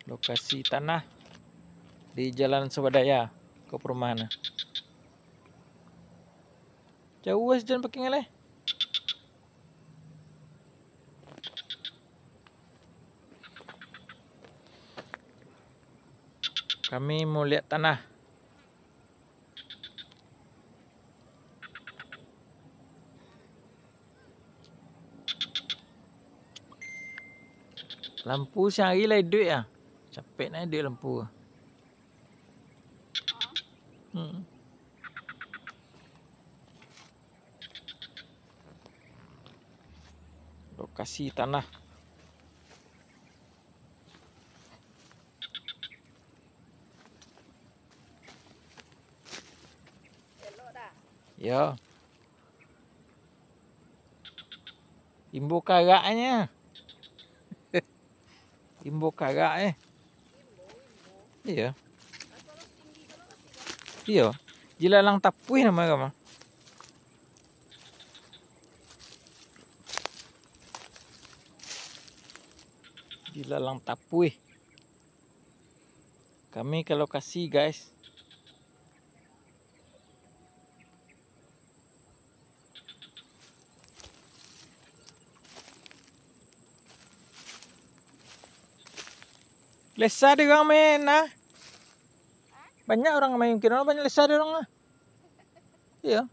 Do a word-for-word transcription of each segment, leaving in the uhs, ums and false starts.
Lokasi tanah di Jalan Swadaya ka perumahan. Jauah situ pakai ngaleh. Kami mau lihat tanah. Lampu siang hari lah iduik ah. Capek nak iduik lampu. Hmm. Lokasi tanah. Yo. Imbo karaknyo. Imbo karak eh. Iyo. Iyo. Jilalang tapuih namo ko mah. Jilalang tapuih. Kami ka lokasi, guys. Lesa di urang main nah. Banyak urang main kiro, banyak lesa di urang nah. Iyo.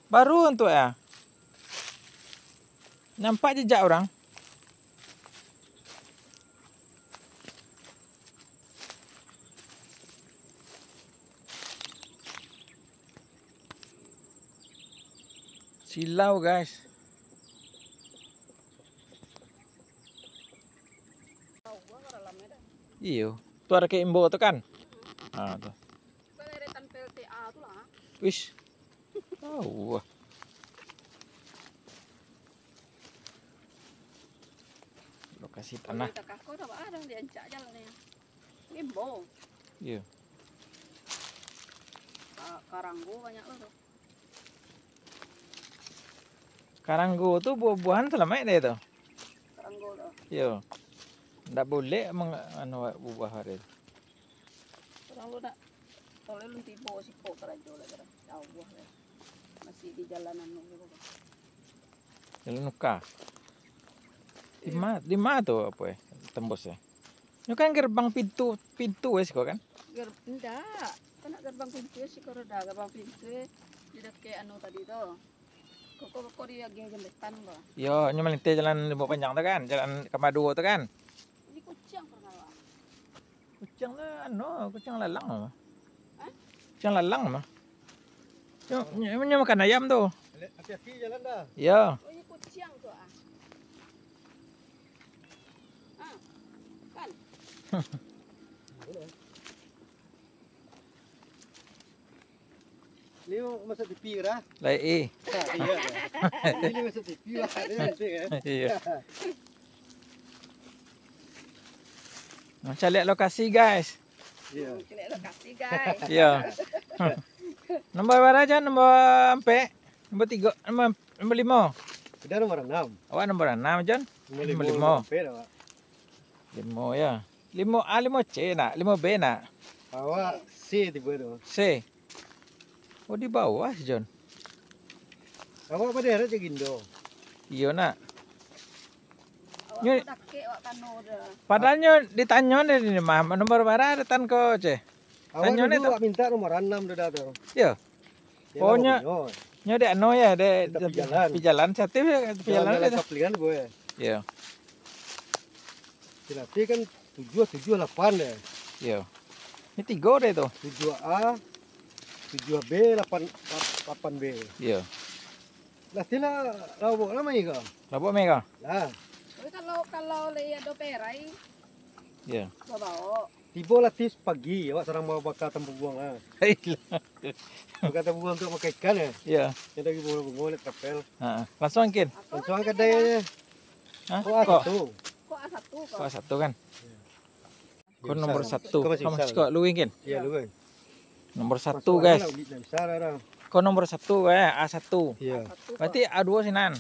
Baru untuak ya. Nampak jejak urang. Silau, guys. Iyo, tu ado kek imbo tu kan? Ha, tu. Wish. Wah. Lokasi tanah. Kalau di Takako dah, dah diancak jalannyo. Imbo. Iyo. Ka-, karanggo banyak lo tu. Karanggo tu buah-buahan salamaik deh tu. Karanggo tu. Iyo. Ndak boleh meng-, anu, buah hari tu. Urang lu nak, kalau lu tibo siko karajo lah, kira jauah lah. Masih di jalan anu dulu. Jalan Nuka. Di ma-, di ma tu apo eh, tembus eh? Nyo kan gerbang pintu, pintu eh siko kan? Ger-, ndak. Kan nak gerbang pintu eh siko roda, gerbang pintu eh di dakek anu tadi tu. Koko-koko di agiah jambatan ko. Iyo, nyo malinteh jalan Limau Panjang tu kan, jalan Kamado tu kan? Ini kuciang pernah, Wak. Kuciang tu anu, kuciang lalang mah. Hah? Kuciang lalang mah. Nyo, nyo, nyo makan ayam tu. Hati-hati jalan dah. Iyo. Oh, ini kuciang tu ah. Ah. Kan? Ni masuk T V dah. Lai eh. Ha, iyo dah. Ini masuk T V lah. Ini penting kan? Iyo. Nah, caliak lokasi, guys. Iyo. Caliak lokasi, guys. Iyo. Nomor bara, Jon? Nomor ampek? Nomor tigo? Nomor, nomor limo? Udah nomor anam. Awak nomor anam, Jon? Nomor limo, nomor limo. Nomor ampek dah, Pak. Limo, yo. Limo A, limo C nak? Limo B nak? Awak C tipe tu. C. Oh, di bawah, Jon. Awak pada harap cak gindo. Iyo nak. Awak nyo dakek, awak kano dah. Padahal nyo ditanyo ni, ni mah, nomor bara datang ko, Ceh. Awak tanyo ni dulu tu. Awak minta nomor anam tu dah tu. Iyo. Pokoknyo nyo dek anu yo, dek tapi jalan. Tapi jalan, satu yo, tapi jalan jalan yo. Kaplingan gue. Iyo. Silati kan tujuh, tujuh, lapan deh. Iyo. Ini tigo deh tu. Tujuh A, tujuh B, lapan, lap-, lapan B. Iyo. Lah, sila lawak lah mai ka? Lawak mai ka? Lah. Tapi kalau, kalau lai ado perai, iyo. Babawa. Tibo lah tis pagi, awak sarang bawa baka tampubuang lah. Baka tampubuang tu makan ikan ya? Iyo. Yang lagi bungo-bungo nak trapel. Ha, ha. Langsung angkin? Langsung angkat daya je. Ha? Kok A satu? Kok A satu, kok? Kok A satu kan? Iyo. Ko nomor satu. Ko masih bisa. Ko luwih, Kin? Iyo, luwih. Nomor satu, guys. Ko nomor satu, eh, A satu. Iyo. Berarti A duo sinan.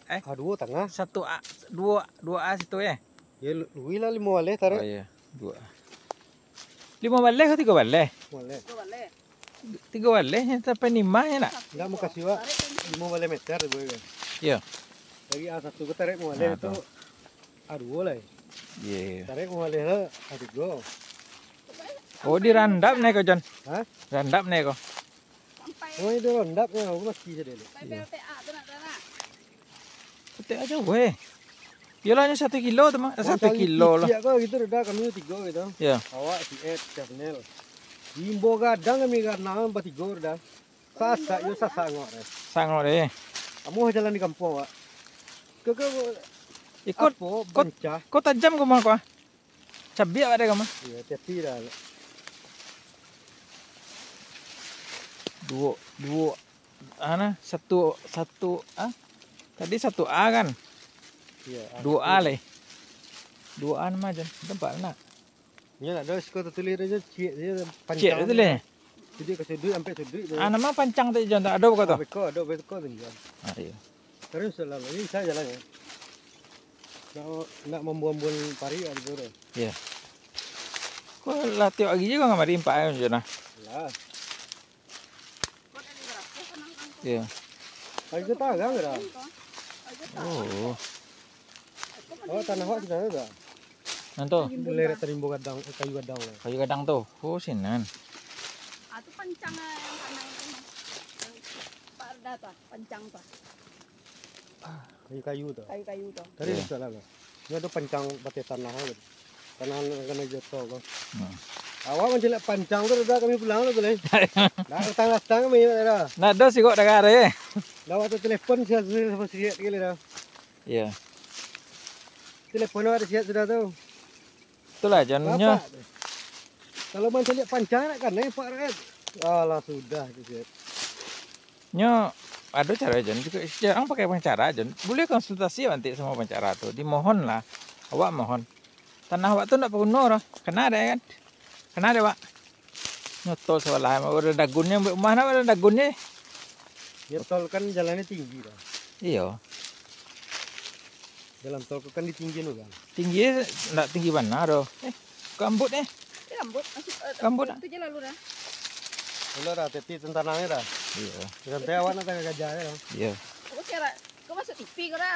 Eh? A duo tangah. Satu A, duo, duo A situ, eh. Ya, lu-, luwi lah limo baleh tarek. Oh, iya. Dua. Limo baleh ka tigo baleh? Baleh. Tigo baleh nyo sampai limo nyo nak? Ndak, mukasuik wak limo baleh meter, boy, kan? Iya. Lagi A satu ko tarek limo baleh tu. A duo lah. Iya, iya. Tarek limo baleh lah, A tigo. Oh, dirandap nyo ko, Jon? Hah? Randap nyo ko? Oh, itu randap nyo, aku mati sadelo. Iya. Petek aja weh. Iyolah, hanya satu kilo tu mah. Eh, satu kilo lah. Tiap ko gitu, dah kami tigo gitu. Ya. Awak, si Ed, Chefnel. Imbo gadang kami karena batigo dah. Sasak yo, sasak angok deh. Sangok deh. Kamu jalan di kampung, Wak. Ke, ke, ikut, apo, ikut, bencah. Kau tajam kau mah kau. Cabiak awak dek kau mah. Iya, hati-hati dah. Duo, duo, ah, nah, satu, satu, ah. Tadi satu A kan? Iya, A duo A satu. Leh. Duo A mah, Jon. Tempat nak. Inyo nak ado siko tatulih tu, ciek sajo, ciek pancang tu leh. Suduik ka suduik, ampek suduik tu. Ah, nama pancang tu, Jon, tak ado beko tu? Ah, beko, ado beko tu, Jon. Ah, iya. Terus lah, ini bisa jalan ya. Nak, nak mambuang-buang parik ada tu. Iya. Kau lah tiok hari juga ngamari empat hari, Jon, nah. Lah. Iya. Kayu tarang dah. Oh. Oh, tanah awak sudah ada. Nanto. Lerek tarimbo gadang, eh, kayu gadang lah. Kayu gadang tu. Oh, sinan. Ah, tu pancang, ah, yang tanah itu, Mas. Yang Pak Arda tu, ah, pancang tu, ah. Kayu-kayu tu. Kayu-kayu tu. Tadi. Iya. Salah lah. Ini ada pancang bateh tanah aja. Tanah nan kena joto ko. Hmm. Awak mancaliak pancang tu, dah kami pulang tu, leh. Dah datang-datang kami, dah. Nah, dah sigok dah ka arah, eh. Dah waktu telepon, siap, siap, siap, siap, gila dah. Iya. Telepon awak dah siap sudah tu. Itulah, Jon, nyo. Bapak tu. Kalau mancaliak pancang nak kan, eh, Pak Rakyat. Alah, sudah tu, siap. Nyo, ado caro, Jon, juga jarang pakai pengacara, Jon. Buliah konsultasi nanti samo pengacara tu. Dimohon lah. Awak mohon. Tanah awak tu ndak paguno doh. Kena dek, kan? Kena dek, Wak. Nyo tol sabalah, ada dagunnyo, buek rumah nak ada dagunnyo. Ya, tol kan jalannyo tinggi, dah. Iyo. Jalan tol ko kan di tinggi tu, kan? Tinggi, ndak tinggi bana doh. Eh, gambut, eh. Gambut, masuk, eh, gambut, ah. Itu je lalu dah. Lalu dah, teti tantanangnyo dah. Iyo. Sampai awak nak tangkap gajah, ya, kan? Iyo. Kau kira, kau masuk T V kau dah.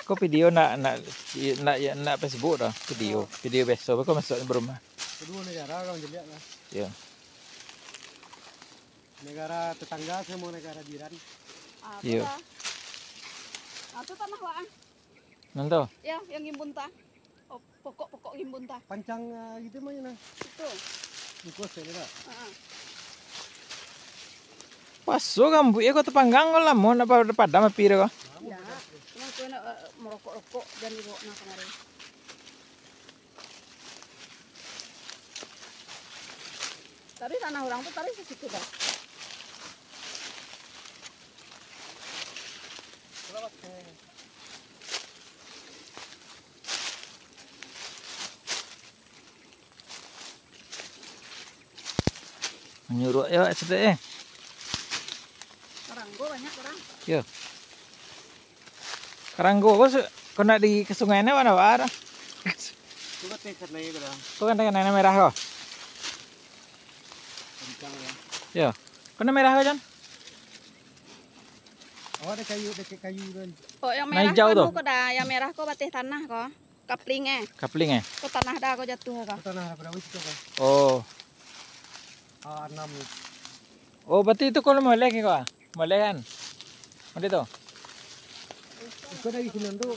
Kau video nak, nak, nak, nak Facebook dah, video. Oh. Video biasa, kau masuk rumah. Kedua negara orang jeliak lah. Iyo. Negara tetangga samo negara jiran. Ah, iyo. Nah, tu tanah wak, ah. Nan tu? Ya, yang gimbun ta. Oh, pokok-pokok gimbun ta. Pancang, ah, gitu mah, nah. Itu. Bungkus ya, Kak? Heeh. Paso gambuik ko tapanggang ko lamo, nak pa-, padam api ko. Ya, cuma tu nak, eh, merokok-rokok dan dibawa nah kamari. Tadi tanah orang tu tadi sisitu dah. Manyuruak yo, saketek, eh. Karanggo banyak urang. Yo. Karanggo ko su-, ko nak di, ka sungai ni mano, Pak? Ko kan teh kanai ko dah. Ko kan teh kanai merah ko. Kencang, ya. Yo. Ko nan merah ko, Jon? Awak ada kayu, dakek kayu tu. Oh, yang merah hijau tu? Ko dah, yang merah ko bateh tanah ko. Kapling, eh. Kapling, eh? Ko tanah dah, ko jatuah ko. Ko tanah dah, pada wis tu ko. Oh. Ah, anam ni. Oh, berarti itu ko moleh ko, ah? Moleh kan? Macam tu? Iko dari sinan tu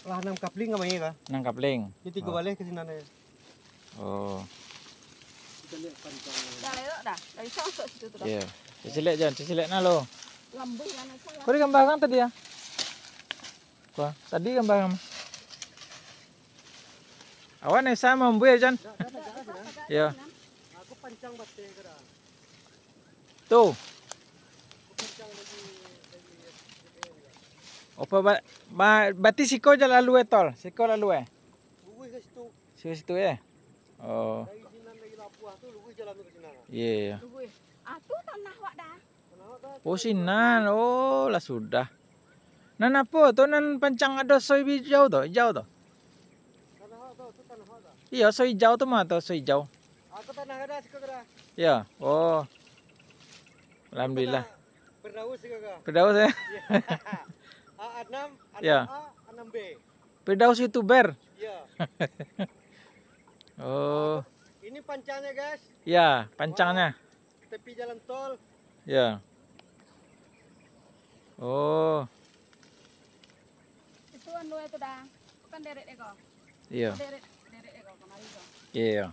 lah anam kapling ka mai ka? Anam kapling. Jadi tigo baleh ka sinan aja. Oh. Kita lihat panjangnya. Dah elok dah. Dah bisa masuk situ tu dah. Iya. Cicilek, Jon, cicilek nah lo. Lambuih lah nak saya. Kau digambar kan tadi ya? Kau tadi gambar kan? Awak ni sama mambuih, Jon. Iya. Aku pancang bateh ke dah. Tu. Apa ba-, ba-, berarti siko je lalu eh, tol? Siko lalu eh? Luruih ke situ. Siko situ eh? Oh. Dari sinan lagi lapuah tu, luruih jalan tu ke sinan. Iya, iya. Luruih. Ah, tu tanah wak dah. Tanah wak dah. Oh, sinan. Oh, lah sudah. Nan apo tu, nan pancang ado soy hijau tu, hijau tu? Iyo, so ijau tu mah, tu so ijau. Aku tanah kada siko kada. Yo. Oh. Alhamdulillah. Tanah Firdaus siko kada. Firdaus, yo. Iya. A enam, Ya. enam A, enam B. Firdaus YouTuber. Iya. Oh. Ini pancangnya, guys. Ya, pancangnya. Wah, tepi jalan tol. Ya. Oh. Itu anu itu dah. Itu kan derek eko. Iya. Derek, derek eko kamari ko. Iya.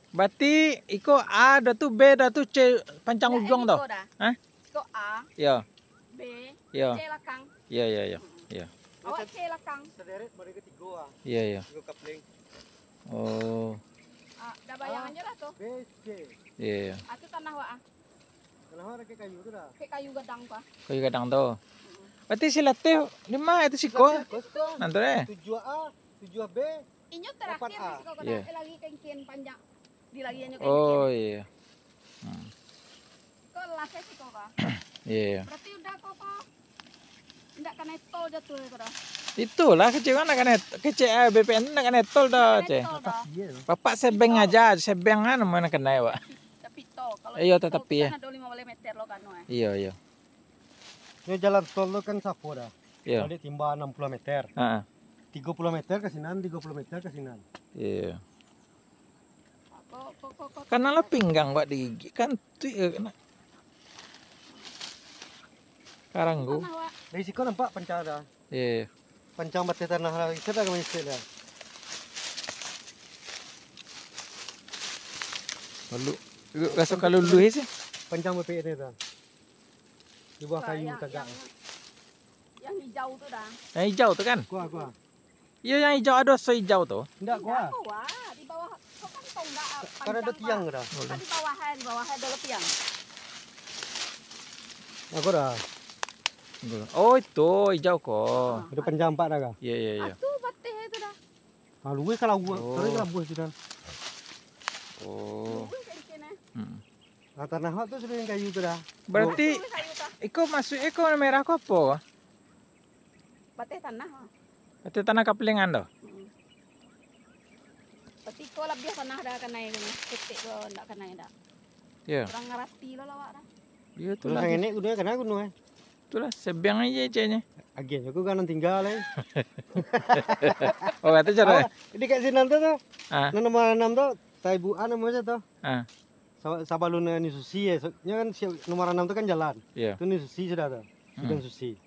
Berarti iko A dah tu, B dah tu, C pancang Ndak, ujuang ini tu. Ko dah. Hah? Iko A. Iya. B, Iya. C lakang. Iya, iya, iya. Iya. Awak C lakang. Sederet mereka tiga ah. Iya, iya. Tiga kapling. Oh. Ah, dah bayang aja lah tu. B, C. Iya, iya. Ah, tu tanah awak ah. Tanah awak pakai kayu tu dah. Pakai kayu gadang tu ah. Kayu gadang tu. Berarti si Latih lima itu siko. Latih kosong. Nanti deh. Tujuh A, tujuh B. Inyo terakhir Delapan A. Di siko kena Iya. lagi kengkin panjang. Di lagi inyo kengkin. Oh, iya. Hmm. Ko lah siko, Pak. Iya, iya. Berarti udah kok, kok. Ndak kanai tol jatuh ko dah. Itulah kecil kan ndak kanai, kecil, eh, B P N ndak kanai tol dah, Ndak kanai Ceh. tol dah. Bapak sebeng Tol. aja, sebeng kan mana kanai, Pak. Tapi tol, kalau Iya, tol tetapi kan ya. ada lima belas meter lo kanu, eh. Iya, iya. Ini jalan tol tu kan sapo dah. Iya. Balik timba enam puluh meter. Heeh. Tiga puluh meter ke sinan, tiga puluh meter ke sinan. Iya. Kok, kok, kok, kok. Karena lah pinggang, Pak, digigit kan tu ya kena. Karanggu. Tanah, Wak. Dari siko nampak pancang dah. Iya. Pancang bateh tanah lah. Bisa dah kami cek dah. Lalu, raso kalau luluh sih. Pancang bapek ni dah. Di bawah Wah, kayu yang, tagak. yang, yang hijau tu dah. Yang hijau tu kan? Kuah, kuah. Iyo, yang hijau ado so hijau tu. Indak, Indak, kuah. Kuah. Di bawah tu kan tonggak, Ka-, kan ada panjang, tiang Pak. dah. Kan di bawah, eh, di bawah, eh, ada tiang. Aku dah. Oh, itu hijau ko. Ah. Ada panjang empat dah kah? Iya, iya, iya. Ah, tu bateh itu dah. Ah, luweh ka labuah, Oh. tarik ka labuah situ. Oh. Luweh ka ikan, eh. Hmm. Ah, tanah awak tu sudah yang kayu tu dah. Berarti Luweh kayu tu. iko maksudnyo iko merah ko apo? Bateh tanah. Bateh tanah kapelingan tu? Hmm. Berarti iko labiah tanah dah kanai ko, ketek ko ndak kanai dah. Ya. Kurang ngarati lo lawak dah. Iya tu Kalau lah. sangenek gunonyo kana gunuang, eh. Itulah, sebiang aja ceknya. Agiah aku kan tinggal, eh. Oh, kata cara. Awak, di kat sinan tu, tu. Ah. Nan nomor enam tu, Taibu A nomor satu. Ah. Sa-, sabalun ni Susi, eh. So, nya kan si nomor enam tu kan jalan. Iya. Tu ni Susi sudah tu. Hmm. Bidan Susi.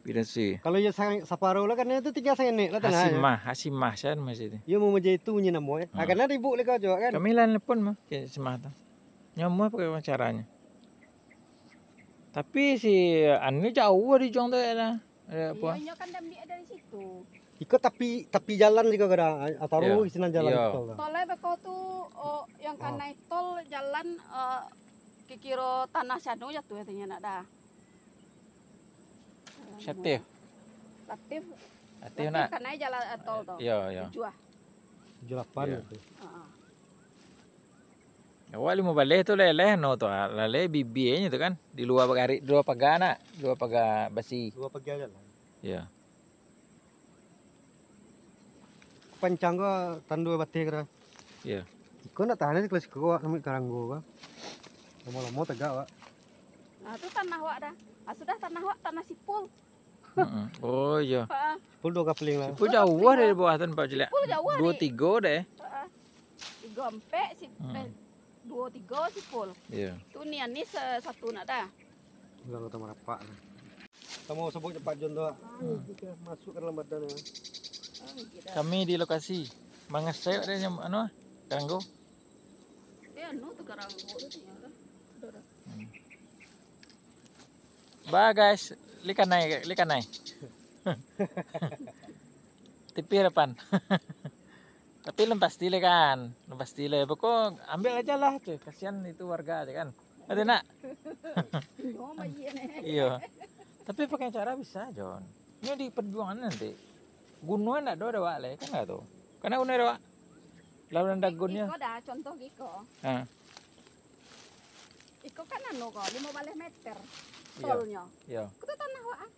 Bidan Susi. Kalau ya sang-, saparo lah kan itu tinggal sangenek lah tanah. Hasimah, Hasimah, siapa masih tu? Ya, mau macam itu bunyi namo, eh. Ah, Hmm. karena ribut leka juga kan. Kami lah nelpon mah, ke Hasimah tu. Nyamuah pakai wawancaranyo. Tapi si anu jauah di Jong tu, ya lah. Ada apa? Iyo, inyo kan diambiak dari situ. Iko tapi, tapi jalan juga kadang, ah, taruh Iyo. di sinan jalan Iyo. tol tu. Tol lah beko tu, oh, yang Ah. kanai tol jalan, eh, kikiro tanah sianu jatuh katanya nak dah. Siatif. Latif. Latif Latif nak. kanai jalan, eh, tol tu. Iyo, iyo. Tujuah. Tujuah lapan Iyo. gitu. Heeh. Awak limo baleh tu leleh no tu, ah, laleh bibinyo tu kan. Di lua pagarik, di lua paga nak, di lua paga basi. Dua pagi aja lah. Ya. Pancang ko tando bateh kira. Ya. Iko nak tahan aja kalau siko awak sampai karanggo ko. Lama-lama tegak awak. Nah, tu tanah awak dah. Ah, sudah tanah awak, tanah sipul. Mm-mm. Oh, iya. Ha. Sepuluh dua kapling lah. Sepuluh jauh lah dari bawah tu nampak jelek. Sepuluh jauh Dua hari. tiga deh. Ha. Tiga ampek, si, Hmm. eh, dua tiga sipul. Iya. Tu ni Anis, eh, satu nak dah. Ulang kota marapak lah. Sama sebut cepat Jon tu, ah. Hmm. Masuk ke dalam badan ya. Ah, gila. Kami di lokasi. Mangasai ada yang anu ah, ganggu. Eh, anu tu garang gua tu tinggal dah. Udah, udah. Hmm. Ba, guys, likanai, likanai. Tipi harapan. Tapi lun pasti le kan, lun pasti le. Pokok ambil aja lah tu, kasihan itu warga aja kan. Ada nak? Iyo, bayia ni. Iyo. Tapi pakai cara bisa, Jon. Ini di perjuangan nanti. Gunung ndak do dawak le, kan ndak tu? Karena gunung dawak. Lawan dagunnya. Iko dah, contoh iko. Ha. Iko kan anu ko, lima baleh meter Iya. tolnyo. Iya. Iko tu tanah wak ah.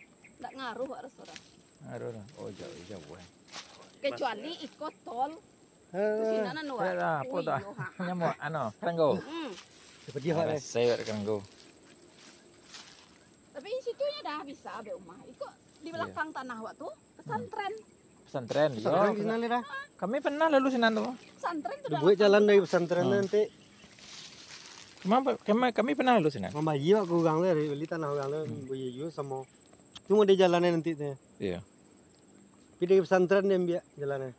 Ndak ngaruh wak raso dah. Ngaruh dah. Oh, jauh, jauh, eh. Kecuali iko tol Terus sinan anu, Wak. Apo tu? Nyamuak, anu, karanggo. Hmm. Seperti apa, Wak? Rasai, Wak, karanggo. Tapi di situ nyo dah bisa be umah. Iko di belakang tanah, Wak, tu pesantren. Pesantren, yo. Pesantren di sinan dah. Kami pernah lalu sinan tu. Pesantren tu. Dibuek jalan dari pesantren nanti. Kami, kami, kami pernah lalu sinan. Mambayia, Wak, ka urang tu, bali tanah urang tu, bayia juo samo. Cuma di jalannya nanti tu. Iyo. Tapi dari pesantren dia ambiak jalannya.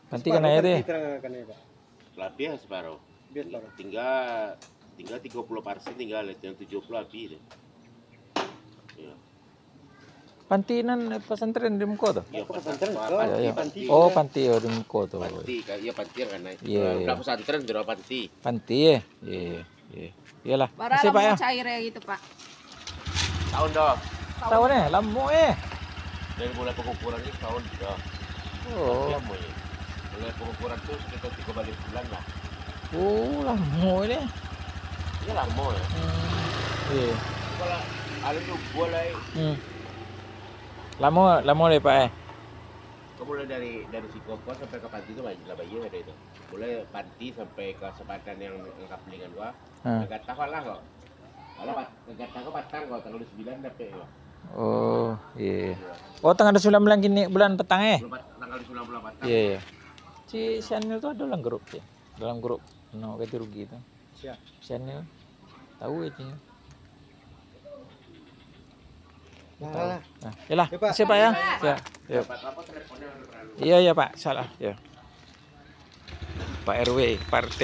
Panti kanai tu. Panti kanai, Pak. Labiah saparo. Labiah saparo. Tingga, tingga tigo puluah parsen tingga, yang tujuah puluah abih tu. Iyo. Panti nan pesantren di muko tu? Iyo, pesantren, panti, iyo. Panti. Oh, panti, yo, di muko tu. Panti, ka-, iyo, panti nan kanai. Iyo, iyo. Bukan pesantren tu, panti. Panti, eh? Iyo, iyo. Iyo. Iyolah. Bara lamo cair gitu, Pak? Setahun dah. Setahun, eh? Lamo, eh? Dari mulai pengukuran ni setahun sudah. Oh. Lamo, eh. Mulai pengukuran tu sekitar tiga baleh bulan lah. Oh, lamo ni. Iyo, lamo, eh. Hmm. Iyo. Kalau alun lubuah lah, eh. Hmm. Lamo, lamo deh, Pak, eh. Kau mulai dari, dari siko kau sampai ka panti tu, lah bayia dari tu. Mulai panti sampai ka sabatan yang, yang kapelingan gua. Ha. Gatah lah kau. Alah, pat-, gatah kau patang kau, tanggal sembilan dapek kau. Oh, iyo, iyo. Oh, tanggal sembilan bulan kini, bulan patang, eh? Bulan pat-, tanggal sembilan bulan patang. Iyo, iyo. Si, si Anil tu ado dalam grup, si. Dalam grup, no, ganti rugi tu. Siap. Si Anil. Tahu itu. Nah, iyolah. Makasih, Pak, ya. Siap. Iyo. Iyo, iyo, Pak. Salah. Iyo. Pak R W, Pak R T.